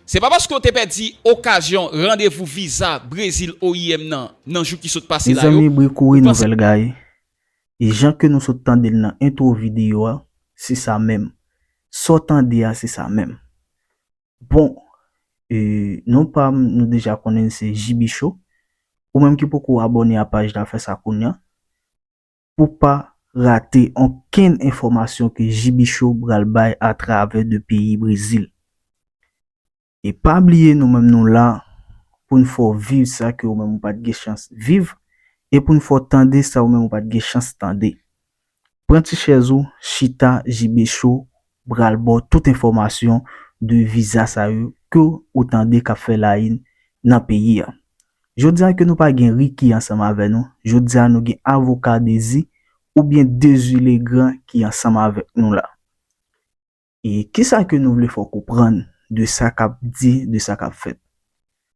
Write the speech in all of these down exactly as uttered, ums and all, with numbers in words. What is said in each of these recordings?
Se pa paske w te pèdi okazyon randevou viza Brezil O I M nan, nan jou ki sot pase la yo, mezanmi, bri kouri ou panse nouvèl gay. E jan ke nou sot tande l nan entwo videyo a, se sa menm. Sa w tande a, se sa menm. Bon, e, non pa m, nou deja konnen l se J B Show. Ou menm ki poko abòne a paj la, fè sa kounye a. Pou pa rate onkenn enfòmasyon ke J B Show pral bay atravè de peyi Brezil. E pa bliye nou menm nou la pou n fè w viv sa ke ou menm ou pa t gen chans viv e pou n fè w tande sa ou menm ou pa t gen chans tande. Pran ti chèz ou, chita, J B Show pral ba w tout enfòmasyon de viza sa yo ke ou tande k ap fè layìn nan peyi a. Jodi a ke nou pa gen Ricky ansanm avè nou, jodi a nou gen avoka Dezi oubyen Dezi Legrand ki ansanm avèk nou la. E kisa ke nou vle fè w konprann de sa k ap di, de sa k ap fèt?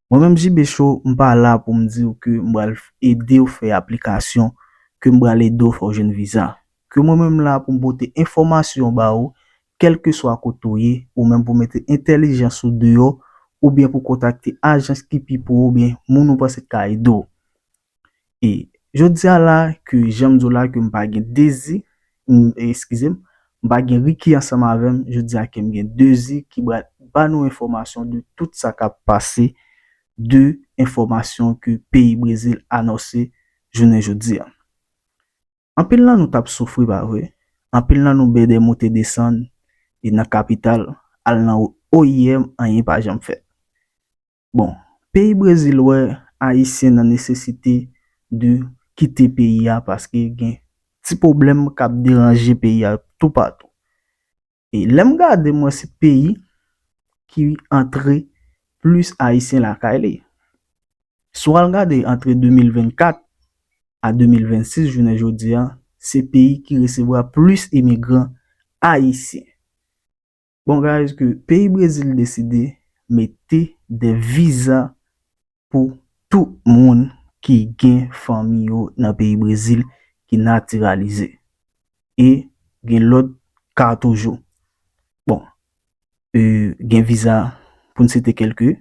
Mwen menm J B Show, m pa la pou m di w ke m pral ede w fè aplikasyon, ke m pral ede w fè w jwenn viza. Ke mwen menm la pou m pote enfòmasyon ba ou, kèlkeswa kote w ye, ou menm pou mete entèlijans ou deyò, oubyen pou kontakte ajans ki pi pre w oubyen moun ou panse k ka ede w. E jodi a la, ke jan m di w la, ke m pa gen Dezi, m, eskize m, m pa gen Ricky ansanm avè m, jodi a ke m gen Dezi ki pral ba nou enfòmasyon de tout sa k ap pase, de enfòmasyon ke peyi Brezil anonse jounen jodi a. Anpil nan nou t ap soufri, pa vre? Anpil nan nou bèdè moute desann e nan kapital, al nan O I M, anyen pa janm fèt. Bon, peyi Brezil wè Ayisyen nan nesesite de kite peyi a paske gen ti pwoblèm k ap deranje peyi a toupatou. E lè m gade, m wè se peyi ki antre plis Ayisyen lakay li. Si w al gade antre de mil vennkat a de mil vennsis, jounen jodi a, se peyi ki resevwa plis imigran ayisyen. Bon, guys, ke peyi Brezil deside mete de viza pou tout moun ki gen fanmi yo nan peyi Brezil ki natiralize. E gen lòt ka toujou. Bon, e, gen viza, pou n site kèlke,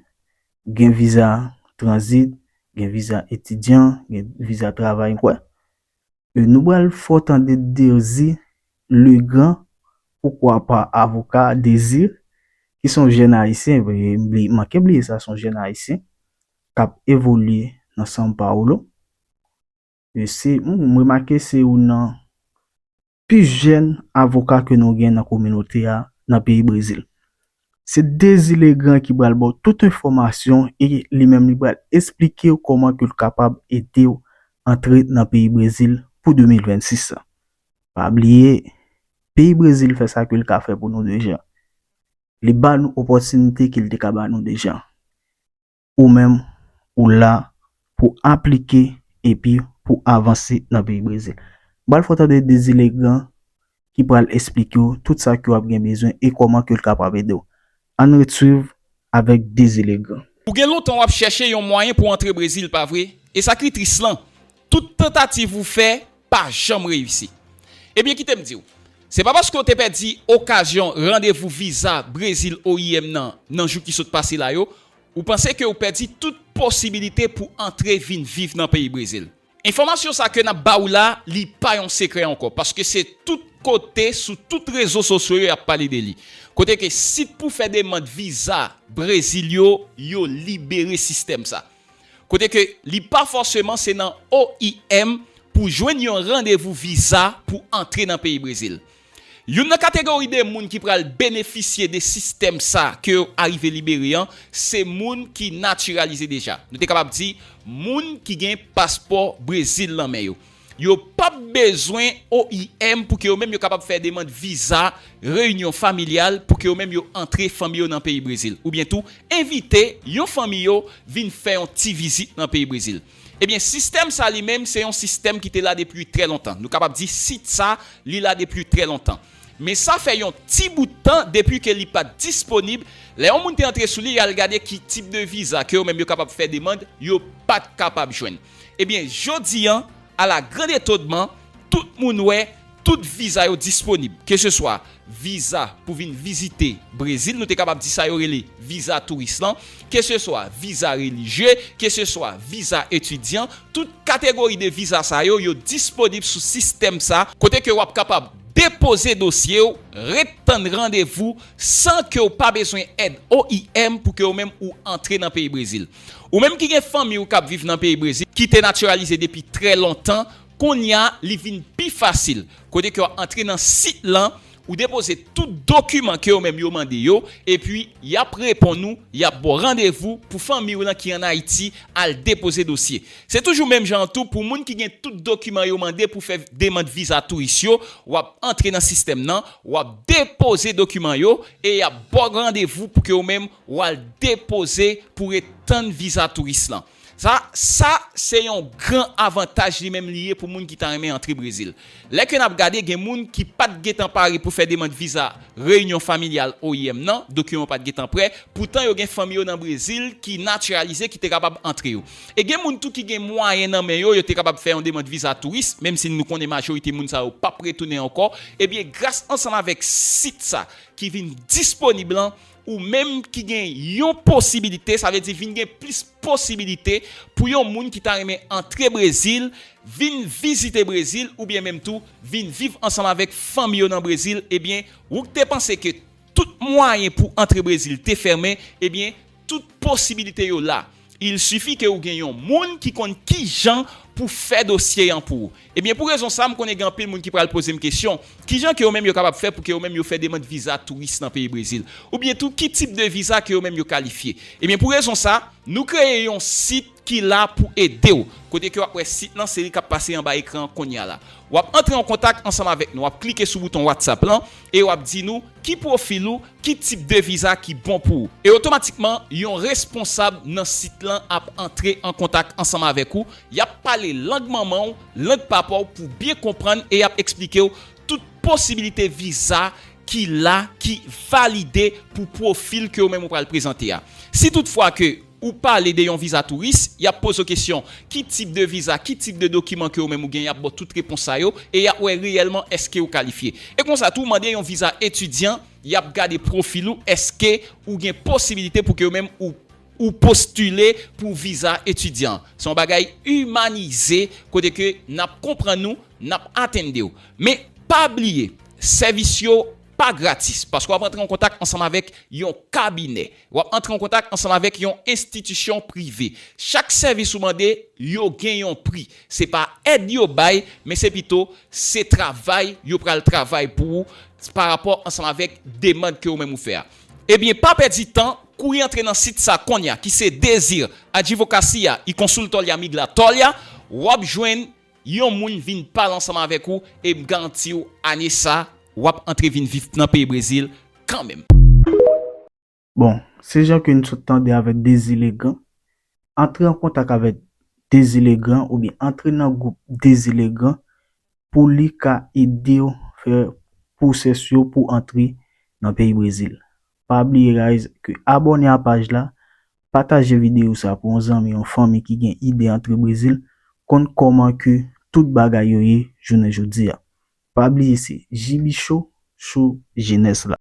gen viza tranzit, gen viza etidyan, gen viza travay, m kwè. E, nou pral fè w tande Dezi Legrand, poukwa pa avoka Dezi, ki se yon jèn ayisyen, e, m bli-, manke bliye sa, se yon jèn ayisyen k ap evolye nan São Paulo. E se, m, m remake se youn nan pi jèn avoka ke nou gen nan kominote a nan peyi Brezil. Se Dezi Legrand ki pral ba w tout enfòmasyon e li menm li pral esplike w kòman ke l kapab ede w antre nan peyi Brezil pou de mil vennsis sa. Pa bliye, peyi Brezil fè sa ke l ka fè pou nou deja. Li ba nou opòtinite ke l te ka ba nou deja. Ou menm, ou la pou aplike epi pou avanse nan peyi Brezil. M pral fè w tande Dezi Legrand ki pral esplike w tout sa ke w ap gen bezwen e kòman ke l kapab ede w. Ann ret swiv avèk Dezi Legrand. Ou gen lontan w ap chèche yon mwayen pou w antre Brezil, pa vre? E sa ki tris lan, tout tantativ ou fè pa janm reyisi. Ebyen, kite m di w, se pa paske w te pèdi okazyon randevou viza Brezil O I M nan, nan jou ki sot pase la yo, ou panse ke w pèdi tout posibilite pou antre vin viv nan peyi Brezil. Enfòmasyon sa ke n ap ba w la, li pa yon sekrè ankò, paske se tout kote, sou tout rezo sosyo yo, y ap pale de li. Kote ke sit pou fè demann viza Brezil yo, yo libere sistèm sa. Kote ke li pa fòseman se nan O I M pou jwenn yon randevou viza pou antre nan peyi Brezil. Youn nan kategori de moun ki pral benefisye de sistèm sa ke yo arive libere an, se moun ki natiralize deja. Nou te kapab di, moun ki gen paspò Brezil nan men yo. Yo p ap bezwen O I M pou ke yo menm yo kapab fè demann viza reyinyon familyal pou ke yo menm yo antre fanmi yo nan peyi Brezil. Oubyen tou, envite yon fanmi yo vin fè yon ti vizit nan peyi Brezil. Ebyen, sistèm sa li menm, se yon sistèm ki te la depi trè lontan. Nou kapab di sit sa, li la depi trè lontan. Men sa fè yon ti bout tan depi ke li pa t disponib. Lè yon moun te antre sou li, y al gade ki tip de viza ke yo menm yo kapab fè demann, yo pa t kapab jwenn. Ebyen, jodi an, a la grande etonnman, tout moun wè, tout viza yo disponib, keseswa viza pou vin vizite Brezil, nou te kapab di sa yo rele viza touris lan, keseswa viza relijye, keseswa viza etidyan, tout kategori de viza sa yo, yo disponib sou sistèm sa, kote ke w ap kapab depoze dosye w, ret tann randevou, san ke w pa bezwen èd O I M pou ke w menm ou antre nan peyi Brezil. Ou menm ki gen fanmi w k ap viv nan peyi Brezil, ki te natiralize depi trè lontan, kounye a, li vin pi fasil. Kote ke w antre nan sit lan, ou depoze tout dokiman ke yo menm yo mande yo, epi y ap reponn ou, y ap ba w randevou pou fanmi w lan ki ann Ayiti al depoze dosye. Se toujou menm jan an tou pou moun ki gen tout dokiman yo mande pou fè demann viza touris yo, w ap antre nan sistèm nan, w ap depoze dokiman yo, e y ap ba w randevou pou ke w menm w al depoze pou ret tann viza touris lan. Sa, sa se yon gran avantaj li menm li ye pou moun ki ta renmen antre Brezil. Lè ke n ap gade, gen moun ki pa t gentan pare pou fè demann viza reyinyon familyal O I M nan, dokiman yo pa t gentan prè, poutan yo gen fanmi yo nan Brezil ki natiralize, ki te kapab antre yo. E gen moun tou ki gen mwayen nan men yo, yo te kapab fè yon demann viza touris, menm si nou konnen majorite moun sa yo p ap retounen ankò. Ebyen, gras ansanm avèk sit sa ki vin disponib lan, ou menm ki gen yon posibilite, sa vle di vin gen plis posibilite pou yon moun ki ta renmen antre Brezil, vin vizite Brezil, oubyen menm tou vin viv ansanm avèk fanmi yo nan Brezil, ebyen, ou te panse ke tout mwayen pou antre Brezil te fèmen, ebyen, tout posibilite yo la. Il sifi ke ou gen yon moun ki konn kijan pou fè dosye an pou ou. Ebyen, pou rezon sa, m konnen gen anpil moun ki pral poze m kesyon, kijan ke yo menm yo kapab fè pou ke yo menm yo fè demann viza touris nan peyi Brezil? Oubyen tou, ki tip de viza ke yo menm yo kalifye? Ebyen, pou rezon sa, nou kreye yon sit ki la pou ede w. Kote ke w ap wè sit lan, se li k ap pase anba ekran an kounye a la. W ap antre an kontak ansanm avèk nou, w ap klike sou bouton WhatsApp lan e w ap di nou ki pwofil ou, ki tip de viza ki bon pou ou. E otomatikman, yon responsab nan sit lan ap antre an kontak ansanm avèk ou. Y ap pale lang manman w, lang papa w pou byen konprann e y ap eksplike w tout posibilite viza ki la, ki valide pou pwofil ke ou menm ou pral prezante a. Si toutfwa ke ou pale de yon viza touris, y ap poze w kesyon, ki tip de viza, ki tip de dokiman ke ou menm ou gen, y ap ba w tout repons sa yo, e y ap wè reyèlman èske ou kalifye. E konsa tou, mande yon viza etidyan, y ap gade pwofil ou, èske ou gen posibilite pou ke ou menm ou, ou postile pou viza etidyan. Se yon bagay imanize, kote ke n ap konprann ou, n ap atende w. Men, pa bliye, sèvis yo pa gratis, paske w ap antre an kontak ansanm avèk yon kabinè. W ap antre an kontak ansanm avèk yon enstitisyon prive. Chak sèvis ou mande, yo gen yon pri. Se pa èd yo bay, men se pito, se travay yo pral travay pou ou pa rapò ansanm avèk demann ke ou menm ou fè a. Ebyen, pa pèdi tan, kouri antre nan sit sa kounye a, ki se Desir Advocacia y Consultoria Migratoria, w ap jwenn yon moun vin pale ansanm avèk ou, e m garanti w, ane sa, w ap antre vin viv nan peyi Brezil kanmenm. Bon, se jan ke n sot tande avèk Dezi Legan, antre an kontak avèk Dezi Legan oubyen antre nan gwoup Dezi Legan pou li ka ede w fè pwosès yo pou antre nan peyi Brezil. Pa bliye guys ke abòne a paj la, pataje videyo sa pou yon zanmi, yon fanmi ki gen ide antre Brezil, konn kòman ke tout bagay yo ye jounen jodi a. Pa bliye se J B Show, show jenès la.